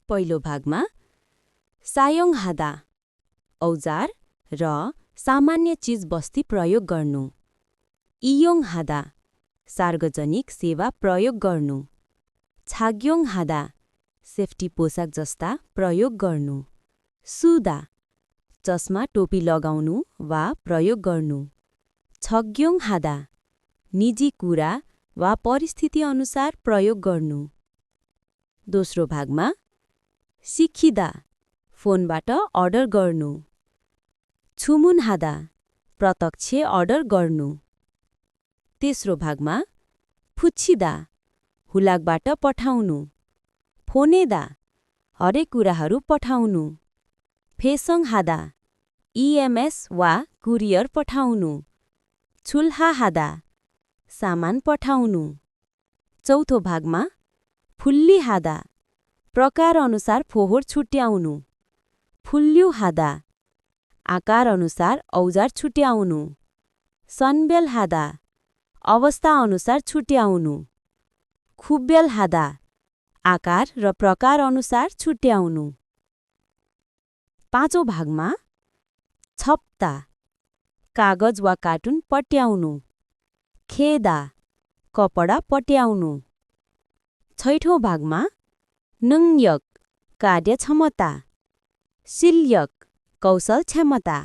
पहिलो भागमा सायोङ हादा औजार र सामान्य चीजबस्ती प्रयोग गर्नु, इयोङ हादा सार्वजनिक सेवा प्रयोग गर्नु, छाग्योङ हादा सेफ्टी पोसाक जस्ता प्रयोग गर्नु, सुदा चस्मा टोपी लगाउनु वा प्रयोग गर्नु, छग्योङ हादा निजी कुरा वा परिस्थिति अनुसार प्रयोग गर्नु। दोस्रो भागमा सिखिदा फोनबाट अर्डर गर्नु, छुमुन हादा प्रत्यक्ष अर्डर गर्नु। तेस्रो भागमा फुच्छिदा हुलाकबाट पठाउनु, फोनेदा हरेक कुराहरू पठाउनु, फेसङ हादा इएमएस वा कुरियर पठाउनु, छुल्हा हादा सामान पठाउनु। चौथो भागमा फुल्ली हादा प्रकार अनुसार फोहोर छुट्याउनु, फुल्ल्यु हादा आकार अनुसार औजार छुट्याउनु, सनबेल हादा अवस्था अनुसार छुट्याउनु, खुब्बेल हादा आकार र प्रकार अनुसार छुट्याउनु। पाँचौं भागमा छप्ता कागज वा कार्टुन पट्याउनु, खेदा कपडा पट्याउनु। छैठौं भागमा नङयक कार्यक्षमता, सिल्यक कौशल क्षमता।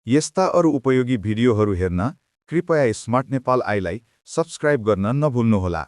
यस्ता अरू उपयोगी भिडियोहरू हेर्न कृपया स्मार्ट नेपाल आईलाई सब्स्क्राइब गर्न नभुल्नुहोला।